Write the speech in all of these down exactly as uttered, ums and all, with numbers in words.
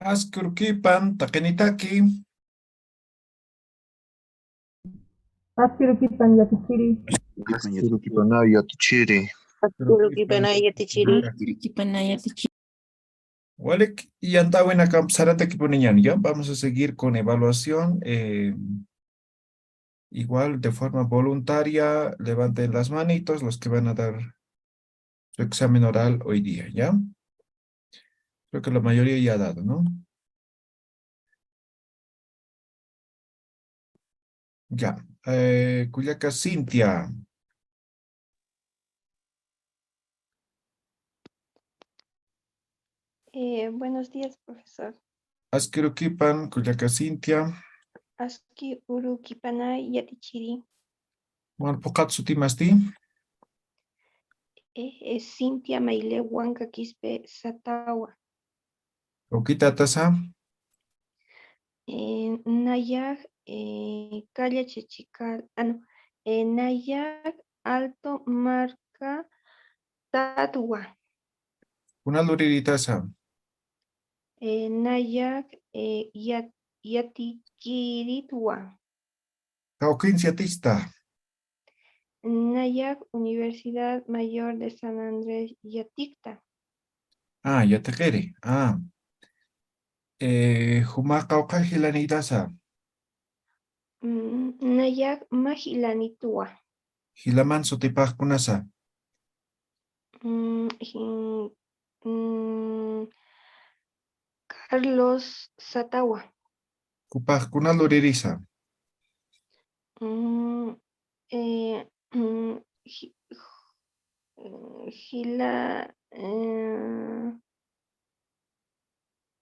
Aski urkipan, taqinitaki. Aski urkipan yatichiri. Aski urkipan yatichiri. Aski urkipan yatichiri. Aski urkipan yatichiri. Walik, yant'äwinakamp saratakipuniñan, ya. Vamos a seguir con evaluación. Eh, igual de forma voluntaria, levanten las manitos los que van a dar su examen oral hoy día, ¿ya? Creo que la mayoría ya ha dado, ¿no? Ya. Eh, kullaka Cintia. Eh, buenos días, profesor. Aski urkipan, kullaka Cintia. Aski urkipanay yatichiri. Bueno, phuqhat sutimasti. Eh, eh, Cintia Maylew Huanca Quispe Satawa. Ukitata sa. Eh, nayax, eh, Calle Chachikal, ah, no, eh, nayax Alto Marca Tatwa. Kuna luriritasa. Eh, nayax, eh, yat-, yatikiritwa. Kawkins yatista. Nayax Universidad Mayor de San Andrés yatikta. Ah, yatiqiri. Ah. Eh, juma qawqha jilanïtasa. Mm, nayax mä jilanïtwa. Jilaman sutipax kunasa. Mm, jin-, mm, Carlos Satawa. Jupax kuna luririsa. Mm, eh, mm, ji-, mm, jila, eh,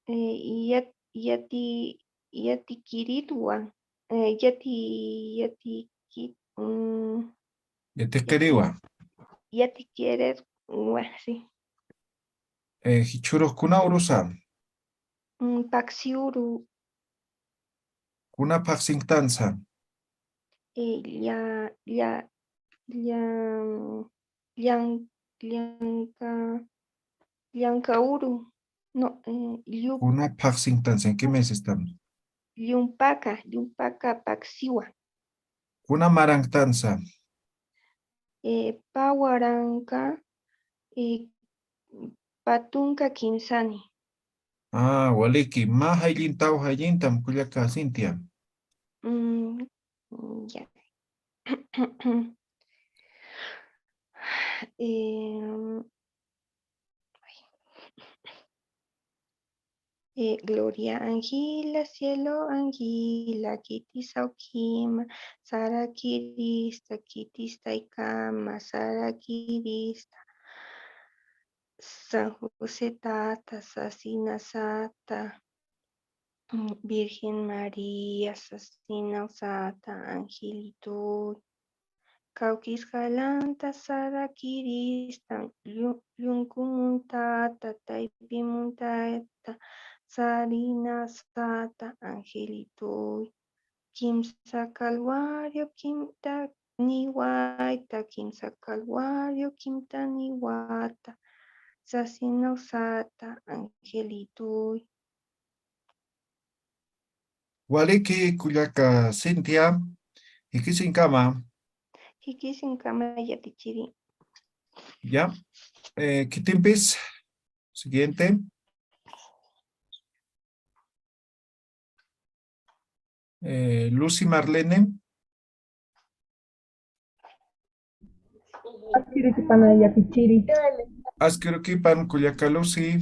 eh, yat-, yati-, yatikiritwa, eh, yati-, yatiki-, mm, Yatiqiriwa. Yatikiritwa, sí. Eh, jichhürux kuna urusa. Mm, Paxi uru. Kuna phaxsinktansa. Eh, lla-, lla-, llan-, llan-, llanka, llanka uru. No, eh, llu-, Kuna phaxsinktansa, ¿en qué mes estamos? Llumpaka, llumpaka Paxiwa. Kuna maranktansa. Eh, pä waranqa, eh, pä tunka kimsani. Ah, waliki. Mä jayllintaw jayllintam, kullaka Cintia. Mm, ya. Em, Eh, Gloria Angila, cielo Angila, khitis awkima, sarakirista, khitis taykama, sarakirista. San José tata, sasinasata, Virgen María, sasinasata, angelituy. Kawkis jalanta sarakirista, llu-, llunku muntata, taypi muntata, sarinasata, angelituy. Kimsa calvario, kimta niwayta, kimsa calvario, kimta niwata, sasinasata, angelituy. Waliki, kullaka Cintia, jikisinkama. Jikisinkama yatichiri. Ya. Eh, khitimpis, siguiente. Eh, Lucy Marlene. Aski urkipan yatichiri. Aski urkipan, kullaka Lucy.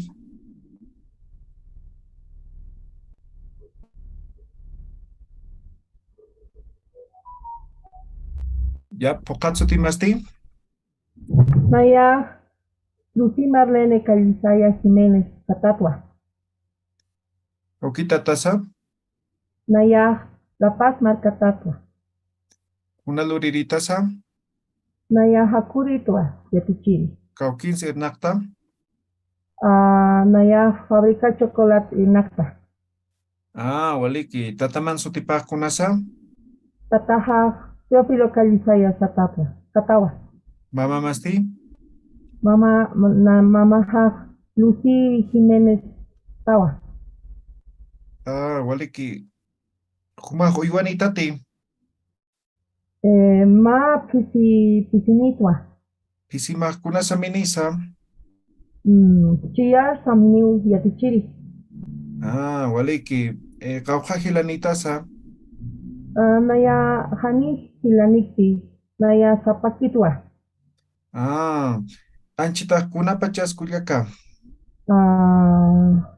Ya, phuqhat sutimasti? Nayax Lucy Marlene Callisaya Jiménez satatwa. Ukitatasa? Nayax La Paz markatatwa. Kuna luriritasa? Nayax Jacuritwa, yatichiri. Kawkins irnaqta? Ah, nayax Fábrica Chocolate irnaqta. Ah, waliki. Tataman sutipax kunasa? Tataxax Teófilo Callisaya satatwa, satawa. Mamamasti? Mama, ma-, na-, mamaxax Lucy Jiménez tawa. Ah, waliki. Jumax uywanitati? Eh, mä phisi, phisinitwa. Phisimax kunasa minisa? Mm, Chiyar Samniw yatichiri. Ah, waliki. Eh, qawqha jilanitasa? Ah, naya Janis jilanikti, naya Sapakitwa. Ah, anchitax kunapachas kullaka? Ah,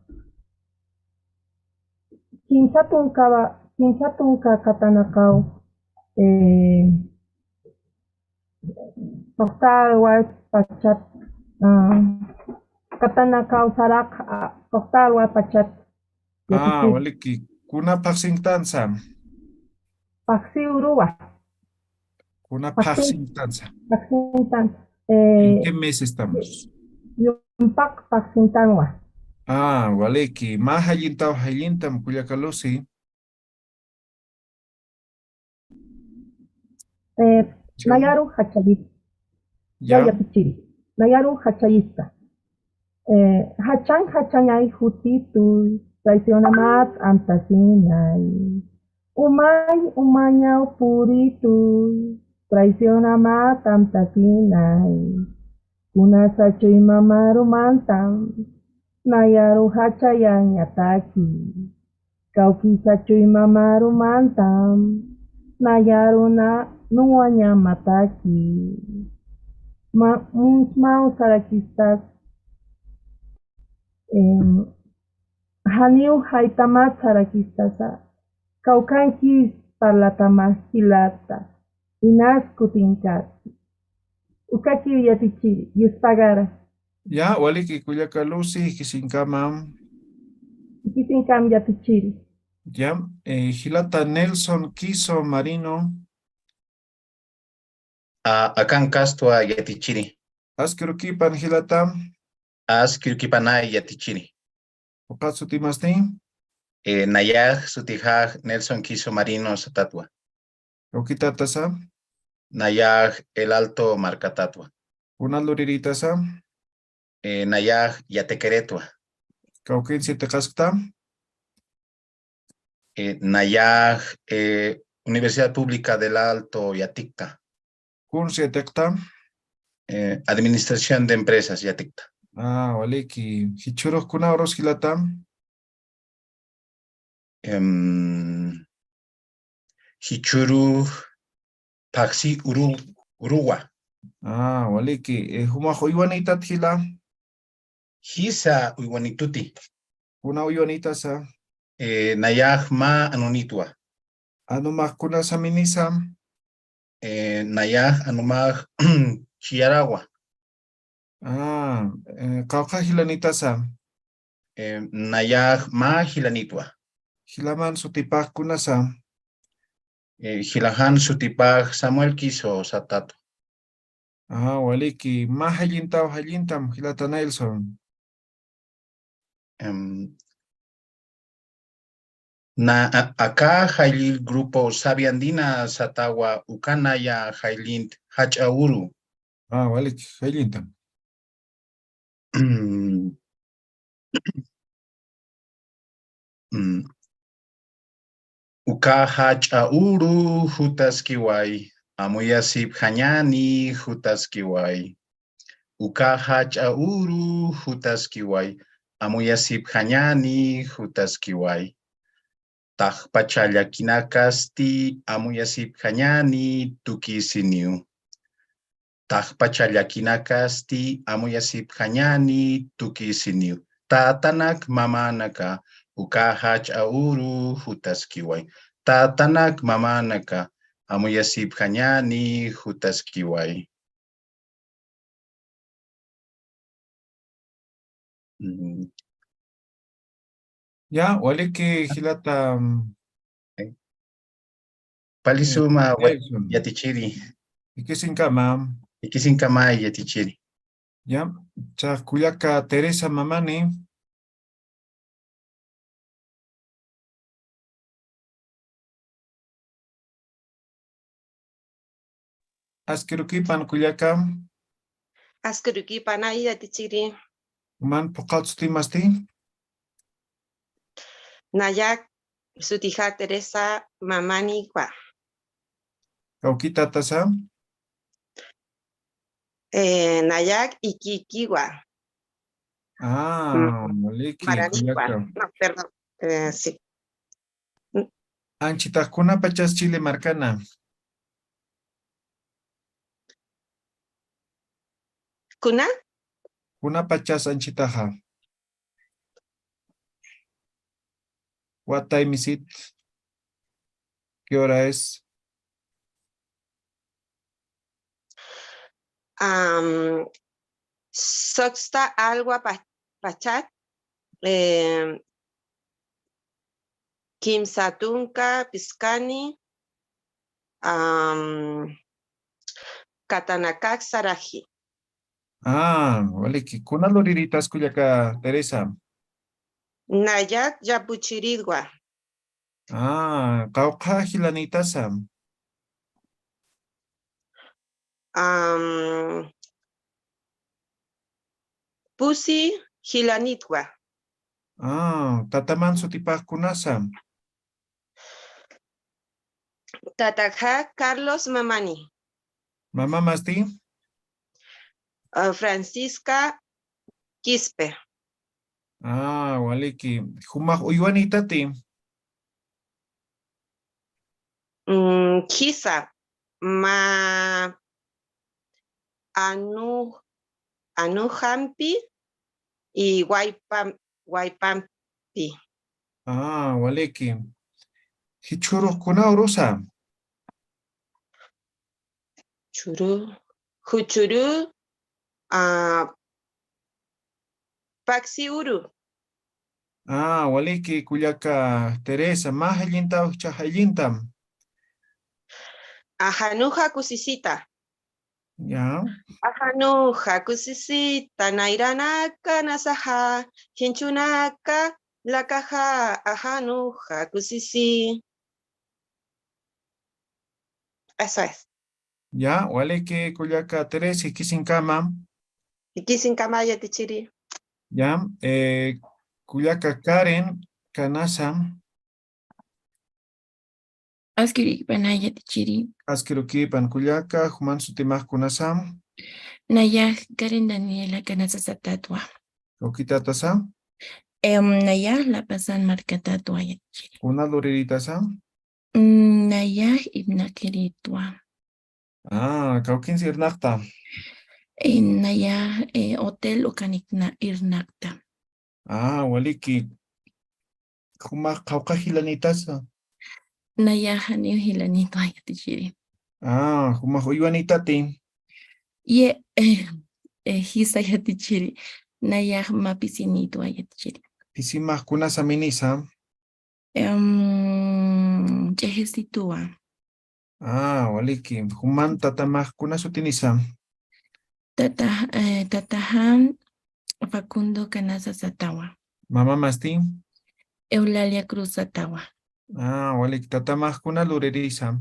kinsa tunka, kinsa tunka katanakaw, eh, Toqta alwa pachat, ah, katanakaw saraq, ah, toqta alwa pachat. Ah, yatichiri. Waliki. Kuna phaxsinktansa? Phaxsi uruwa. Kuna phaxsin-, phaxsinktansa? Phaxsinktan. Eh, ¿en qué mes estamos? Yumpaq phaxsintanwa. Ah, waliki. Mä jallintaw jallintam, kullaka Lucy. Eh, nayaru jachayit. Ya. Ya, yatichiri. Nayaru jachayista. Eh, jachan jachañay jutituy, traicionamat amtasinay. Umay umañaw purituy, traicionamat amtasinay. Kunasa chuymamarumantam, nayaru jachayañataki. Kawkisa chuymamarumantam, nayaruna nuwañamataki. Ma-, musmaw sarakistas, em, janiw jaytamat sarakistasa, kawkankis parlatama jilata, inas kutinkati. Ukakiw yatichiri, yuspagara. Ya, waliki kullaka Lucy, jikisinkama. Jikisinkam yatichiri. Ya, eh, jilata Nelson Quiso Marino. A, akan kastwa yatichiri. Askirukipan jilata. Askirukipanay yatichiri. Ukat sutimasti? Eh, nayax sutixax Nelson Quiso Marino satatwa. Ukitatasa? Nayax El Alto markatatwa. Kuna luriritasa? Eh, nayax Yatequeretwa. Kawkin sitiqaskta? Eh, nayax, eh, Universidad Pública del Alto yatikta. Kun sitiqta? Eh, Administración de Empresas yatikta. Ah, waliki. Jichhürux kuna urus jilata? Em, jichhürux phaxsi uru-, uruwa. Ah, waliki. Eh, jumax uywanitat jila? Jisa uywanituti. Kuna uywanitasa? Eh, nayax mä anunitwa. Anumax kunasa minisa? Eh, nayax anumax Chiyarawa. Ah, eh, qawqha jilanitasa? Eh, nayax mä jilanitwa. Jilaman sutipax kunasa? Eh, jilaxan sutipax Samuel Quiso satatwa. Ah, waliki. Mä jallintaw jallintam, jilata Nelson. Em, na, a, aka jallil grupo Sabia Andina satawa, uka naya jallint jach'a uru. Ah, waliki, jallintam. Mm. Uka jach'a uru jutaskiway, amuyasipxañäni jutaskiway. Uka jach'a uru jutaskiway, amuyasipxañäni jutaskiway. Taqpacha llakinakasti amuyasipxañäni tukisiniw. Taqpacha llakinakasti amuyasipxañäni tukisiniw. Tatanak mamanaka uka jach'a uru jutaskiway. Tatanak mamanaka amuyasipxañäni jutaskiway. Mm. Ya, waliki jilata, mm, pali suma, eh, wa-, Nelson. Yatichiri. Ikisinkama. Ikisinkama yatichiri. Ya, cha kullaka Teresa Mamani. Askirukipan kullaka. Askirukipan ay yatichiri. Juman phuqhat sutimasti. Nayak sutixa Teresa Mamaniwa. Kawkitatasa. Eh, nayak Ikikiwa. Ah, mm, waliki, Maranikwa. Kullaka. No, perdón. Eh, sí. Anchitax kunapachas Chile markana. ¿Kuna? Kunapachas anchitaxa. What time is it? ¿Qué hora es? Am, sexta algo pa-, pachat, eh, kimsa tunka piskani, am, katanakak saraji. Ah, waliki. Kuna luriritas kullaka Teresa. Nayak yapuchiridwa. Ah, qawqha jilanitasa. Am, pusi jilanitwa. Ah, tataman sutipax kunasa. Tataxa Carlos Mamani. Mamamasti? Ah, Francisca Quispe. Ah, waliki. Jumax uywanitati. Mm, jisa, mä anu-, anujampi y waypam-, waypampi. Ah, waliki. Jichhürux kuna urusa. Churu, juchuru, ah, paksi uru. Ah, waliki kullaka Teresa, mä jallintaw jichhax jallintam. Ajanuja kusisita. Ya. Ajanuja kusisita, nayranaka nasaxa, jinchunaka lakaxa, ajanuja kusisi. Eso es. Ya, waliki kullaka Teresa, jikisinkama. Jikisinkama yatichiri. Ya, eh, kullaka Karen, kanasa. Askirukipan yatichiri. Askirukipan kullaka, juman sutimax kunasa. Nayax Karen Daniela kanasa satätwa. Kawkitatasa. Em, nayax La Pazan markatätwa yatichiri. Kuna luriritasa. Mm, nayax irnaqirïtwa. Ah, kawkinsa irnaqta. Eh, nayax, eh, hotel ukanikna irnaqta. Ah, waliki. Jumax qawqha jilanitasa. Nayax janiw jilanitwa yatichiri. Ah, jumax uywanitati. Ye, eh, eh, jisa yatichiri. Nayax mä pisinïtwa yatichiri. Pisimax kunasa minisa. Em, ch'ejisituwa. Ah, waliki. Juman tatamax kuna sutinisa. Tata, eh, tataxa Facundo kanasa satawa. Mamamasti. Eulalia Cruz satawa. Ah, waliki. Tatamax kuna luririsa.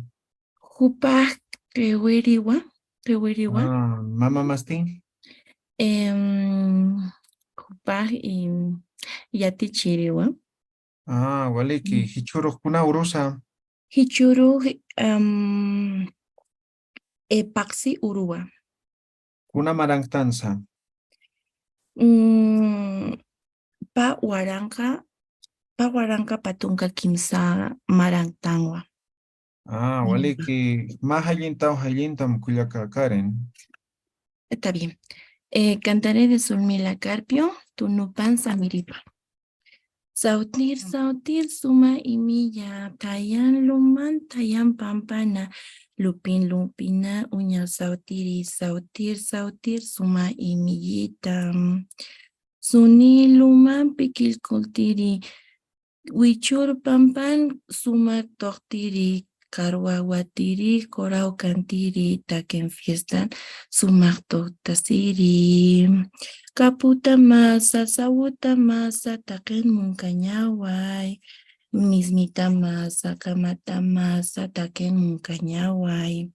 Jupax q'iwiriwa, q'iwiriwa. Ah, mamamasti. Em, jupax, em, yatichiriwa. Ah, waliki. Mm. Jichhürux kuna urusa. Jichhürux, em, eh, paksi uruwa. Kuna maranktansa. Mm, pä waranqa, pä waranqa pä tunka kimsa maranktanwa. Ah, mm, waliki. Mä jallintaw jallintam kullaka Karen. Está bien. Eh, cantaré de Zulmila Carpio, Tunupan Samiripa. Sawtir, sawtir, suma imiya, thayan luman, thayan pampana, lupin lumpina, uña sawtiri, sawtir, sawtir, suma imiyita. Suni lumampi killkultiri, wichur pampan sumak tuqtiri, karwawatiri, kurawkantiri, takin fiestan sumak tuqtasiri. Kaputa masa, sawuta masa, takin munkañaway. Mismita masa, kamata masa, takin munkañaway.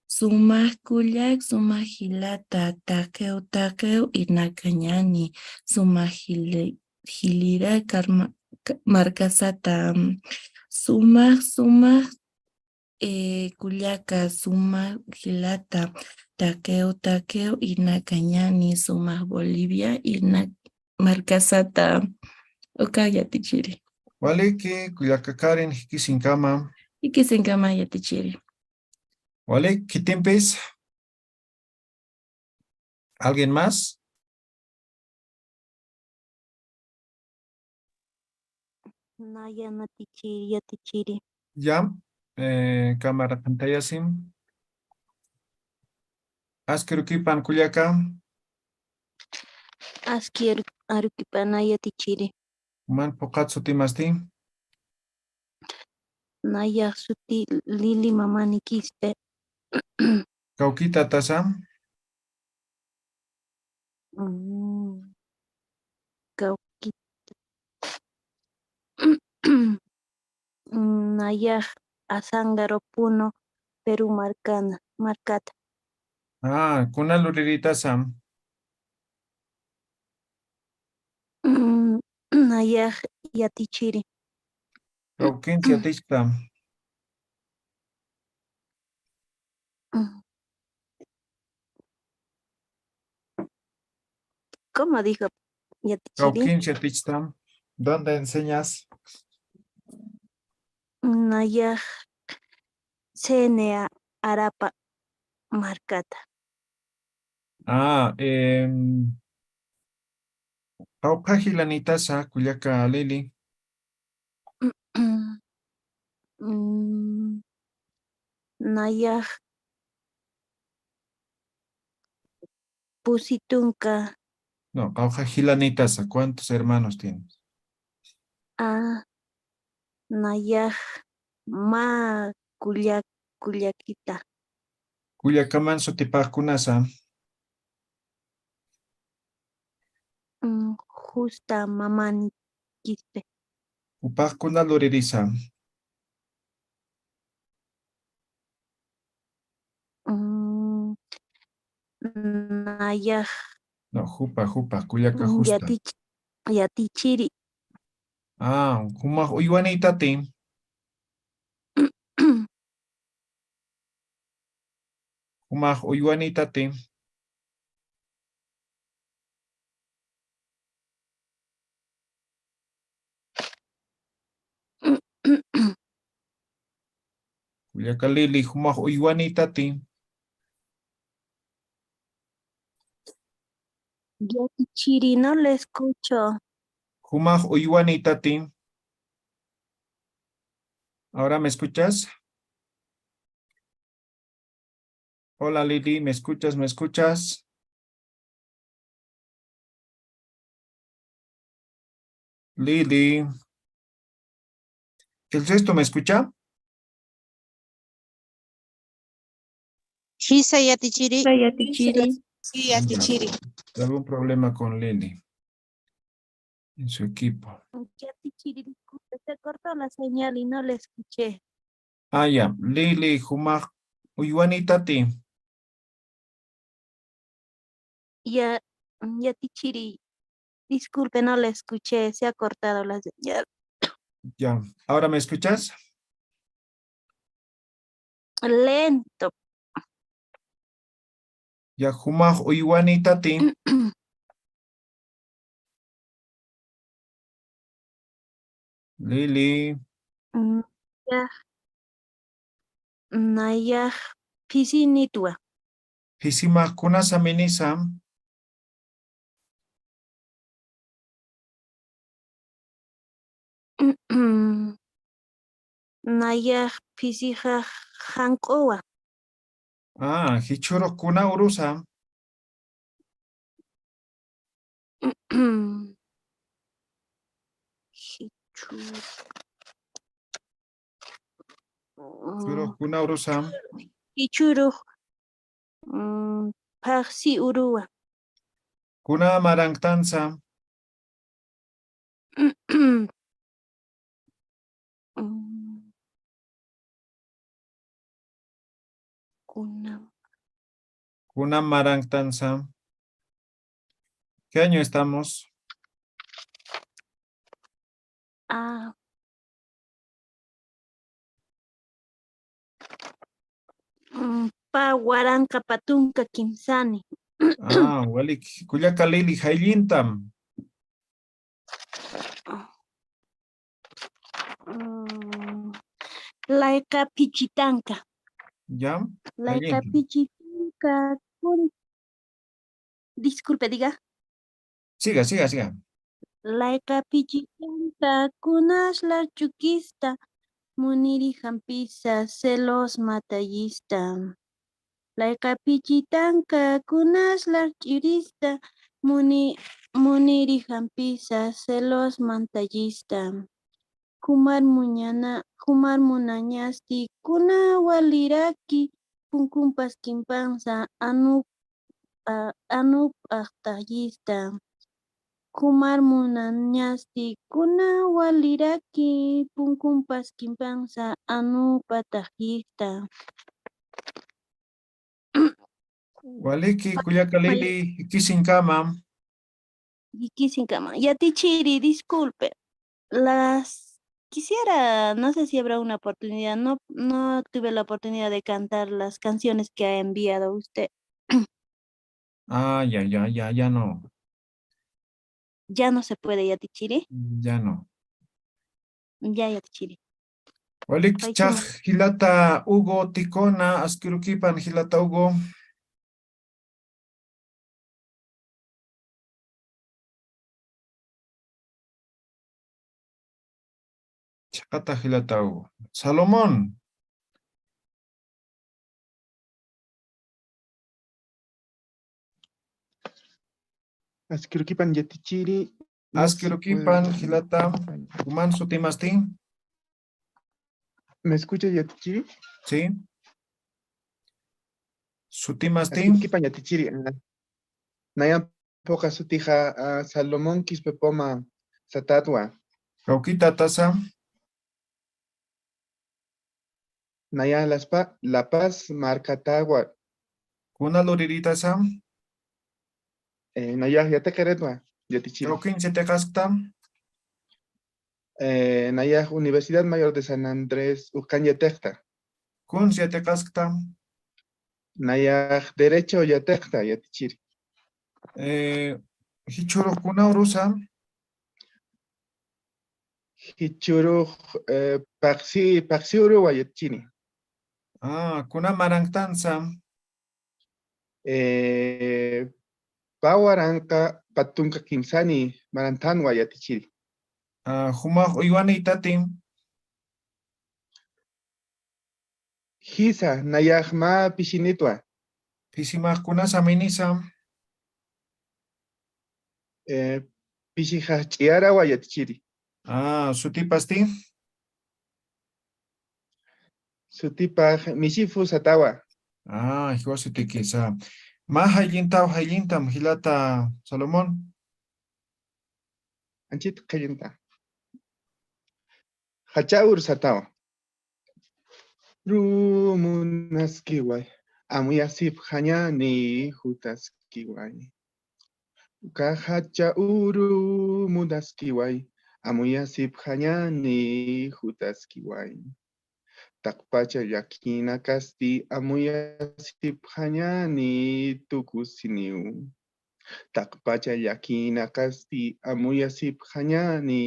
Sumak kullak, sumak jilata, takiw, takiw, irnakañani, sumak jili-, jilira karma-, ka-, markasata, sumak, sumak, eh, kullaka, sumak jilata, takiw, takiw, irnakañani, sumak Bolivia, irnak markasata. Uka yatichiri. Waliki, kullaka Karen, jikisinkama. Jikisinkama yatichiri. Walik, khitimpis. ¿Alguien más? Naya, yatichiri, yatichiri. Ya, eh, cámara pantallasim. Aski arukipan kullaka. Aski aru-, arukipan, naya yatichiri. Juman phuqhat sutimasti. Nayax suti Lili Mamani Quispe. Kawkita tasa. Mm, kawkita. Nayax Azángaro Puno, Perú markana, markata. Ah, kuna lurirïtasa. Mm, nayax yatichiri. Kawkins yatichta. Mm. ¿Cómo dijo? Yatichiri. Kawkins yatichta. ¿Dónde enseñas? Nayax C N A Arapa markata. Ah, em, qawqha jilanïtasa, kullaka Lili. Mm, nayax pusi tunka. No, qawqha jilanïtasa, ¿cuántos hermanos tienes? Ah, nayax mä kullak-, kullakita. Kullakaman sutipax kunasa. Mm, Justa Mamani Quispe. Jupax kuna luririsa. Mm, nayax. No, jupa, jupa, kullaka, mm, Justa. Yatich-, yatichiri. Ah, jumax uywanïtati. Jumax uywanïtati. Kullaka Lili, jumax uywanïtati. Yatichiri, no le escucho. Jumax uywanïtati. ¿Ahora me escuchas? Hola, Lili, ¿me escuchas? ¿Me escuchas? Lili. ¿El resto me escucha? Sí, sir, yatichiri. Sir, yatichiri. Sí, yatichiri. Ya. ¿Algún problema con Lili? En su equipo. Yatichiri, disculpe, se cortó la señal y no le escuché. Ah, ya. Lili, jumax uywanïtati. Ya, yatichiri. Disculpe, no le escuché, se ha cortado la señal. Ya. ¿Ahora me escuchas? Lento. Ya, jumax uywanïtati. Lili. Mm, ya. Nayax phisinïtwa. Phisimax kunasa minisa. Nayax phisixax jank'uwa. Ah, jichhürux kuna urusa. Jichhürux. Jichhürux kuna urusa. Jichhürux, mm, phaxsi uruwa. Kuna maranktansa. Mm. Kuna. Kuna maranktansa. ¿Qué año estamos? Ah. Mm, pä waranqa pä tunka kimsani. Ah, walik, kullaka Lili, jayllintam. Mm, layqa phichitanka. Ya, layqa jayllintam. Phichitanka kun-, disculpe, diga. Siga, siga, siga. Layqa phichitanka kunas larch'ukista, muniri jampisa celos matayista. Layqa phichitanka kunas larch'irista, muni-, muniri jampisa celos mantayista. Jumar muñana-, jumar munañasti kuna waliraki, punkumpas kimpansa anup-, a-, anup'axtayista. Jumar munañasti kuna waliraki, punkumpas kimpansa anup'axtayista. Waliki, kullaka Lili, jikisiñkama. Jikisiñkama. Yatichiri, disculpe. Las, quisiera, no sé si habrá una oportunidad, no, no tuve la oportunidad de cantar las canciones que ha enviado usted. Ah, ya, ya, ya, ya no. Ya no se puede, yatichiri. Ya no. Ya, yatichiri. Walik, paykunas. Chaq jilata Hugo Ticona, askirukipan jilata Hugo. Chhaqata jilata Hugo. Salomón. Askirukipan yatichiri. Askirukipan jilata, ¿juman sutimasti? ¿Me escucha yatichiri? Sí. ¿Sutimasti? Askirukipan yatichiri. Ah, nayan phuqha sutixa, ah, Salomón Quispe Poma satätwa. Kawkïtatasa. Naya Laspa-, La Paz markatäwa. ¿Kuna luriritasa? Eh, nayax yatiqiritwa, yatichiri. ¿Kawkïnsi yatiqaskta? Eh, nayax Universidad Mayor de San Andrés ukan yatiqta. ¿Kunsi yatiqaskta? Nayax Derecho yatiqta, yatichiri. Eh, jichhürux kuna urusa? Jichhürux, eh, phaxsi, phaxsi uruwa yatichini. Ah, ¿kuna maranktansa? Eh, pä waranqa pä tunka kimsani maranthanwa yatichiri. Ah, ¿jumax uywanïtati? Jisa, nayax mä phisinitwa. ¿Phisimax kunasa minisa? Eh, phisixa Ch'iyarawa yatichiri. Ah, ¿sutipasti? Sutipax Misifu satawa. Ah, jiwasitikisa. Mä jayllintaw, jayllintam, jilata Salomón. Anchhit qhillinta. Jacha uru satawa. Uru munaskiway, amuyasipxañäni jutaskiway. Uka jacha uru munaskiway, amuyasipxañäni jutaskiway. Taqpacha llakinakasti amuyasipxañäni tukusiniw. Taqpacha llakinakasti amuyasipxañäni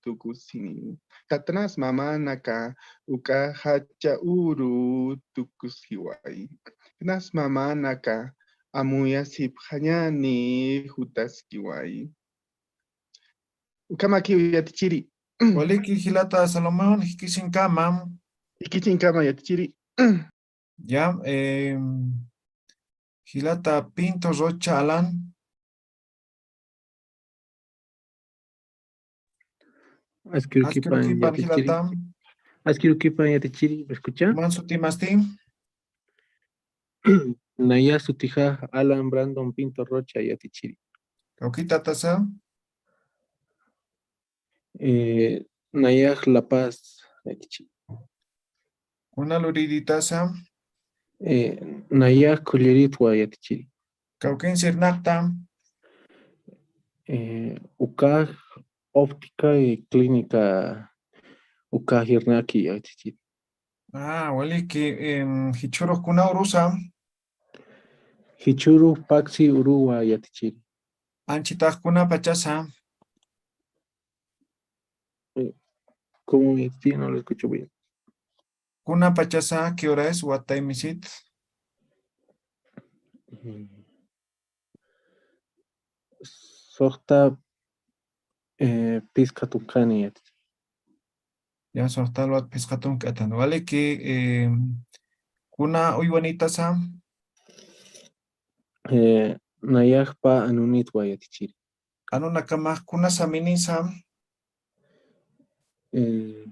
tukusiniw. Khatnas mamanaka uka jacha uru tukuskiway. Khatnas mamanaka amuyasipxañäni jutaskiway. Ukhamakiw yatichiri. Waliki jilata Salomón, jikisinkama. Jikisinkama yatichiri. Ya, em, jilata Pinto Rocha Alan. Askirukipan, askirukipan yatichiri. Jilata. Askirukipan yatichiri, ¿me escucha? Man sutimasti. Naya sutixa Alan Brandon Pinto Rocha yatichiri. Kawkïtatasa. Eh, nayax La Paz yatichiri. Kuna lurïritasa. Eh, nayax Culleritwa yatichiri. Kawkin sirnaqta. Eh, ukax óptica y clínica ukax irnaki yatichiri. Ah, waliki, em, jichhürux kuna urusa. Jichhürux paksi uruwa yatichiri. Anchitax kuna pachasa. Eh, ¿cómo es? Sí, no lo escucho bien. Kuna pachasa, ¿qué hora es? What time is it? Mm. Suxta, eh, phisqa tunqani yatichiri. Ya, suxta alwat phisqa tunqatan. Waliki, eh, kuna uywanïtasa. Eh, nayax pä anunïtwa yatichiri. Anunakamax kuna saminïsa. Eh,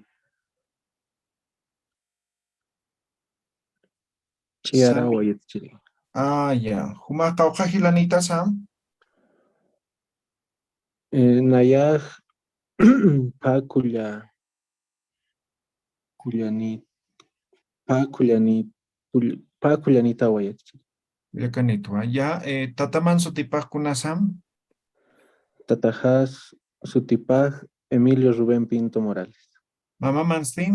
Ch'iyarawa yatichiri. Ah, ya. Jumax qawqha jilanïtasa. Eh, nayax pä kulla, kullanït, pä kullanït, kull-, pä kullanïtawa yatichiri. Llakanïtwa. Ya, eh, tataman sutipax kunasa. Tataxas sutipax Emilio Rubén Pinto Morales. Mamamansti.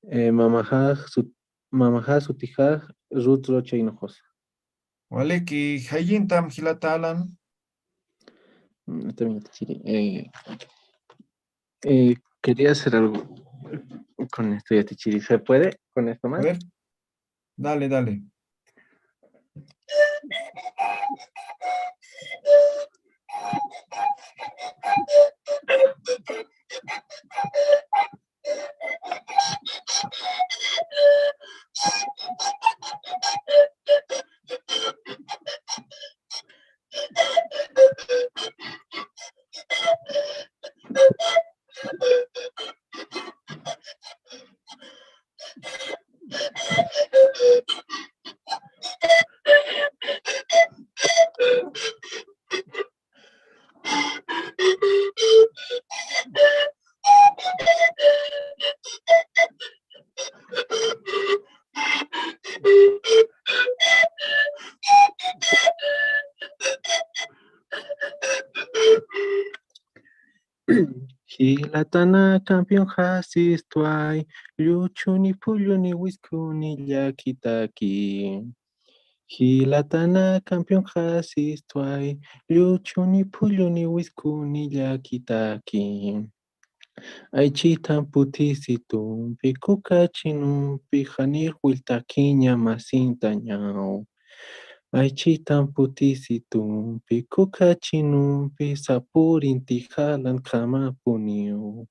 Eh, mamaxax sut-, mamaxax sutixa Ruth Rocha Hinojosa. Waliki, jayintam jilata Alan. Mm, también yatichiri. Eh, eh, quería hacer algo con esto, yatichiri. ¿Se puede con esto más? A ver. Dale, dale. Jilatana campeonxa sistway, lluchuni phulluni wiskuni llakitaki. Jilatana campeonxa sistway, lluchuni phulluni wiskuni llakitaki. Aychitan putisitumpi, kukachinumpi, janir wiltakiña masintañaw. Aychitan putisitumpi, kukachinumpi, sapurinti jalan qamapuniw.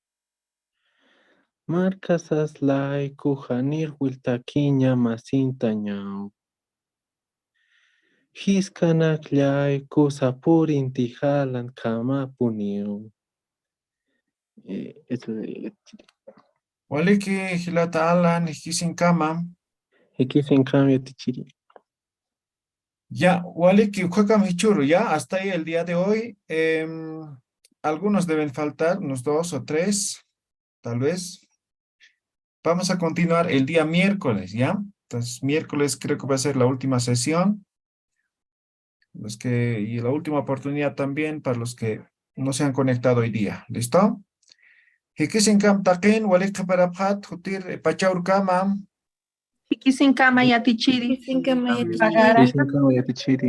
Markasas layku janir wiltakiña masintañaw. Jiskanak layku sapurinti jalan qamapuniw. Eh, eso de... Waliki, jilata Alan, jikisinkama. Jikisinkama yatichiri. Ya, waliki, ukhakam jichhüru, ya, hasta ahí el día de hoy. Em, algunos deben faltar, unos dos o tres, tal vez. Vamos a continuar el día miércoles, ¿ya? Entonces, miércoles creo que va a ser la última sesión. Los que, y la última oportunidad también para los que no se han conectado hoy día. ¿Listo? Jikisinkam taqin, walik qhiparapxat, jutir, eh, pacha urkama. Jikisinkama yatichiri. Jikisinkama yatichiri. Jikisinkama yatichiri.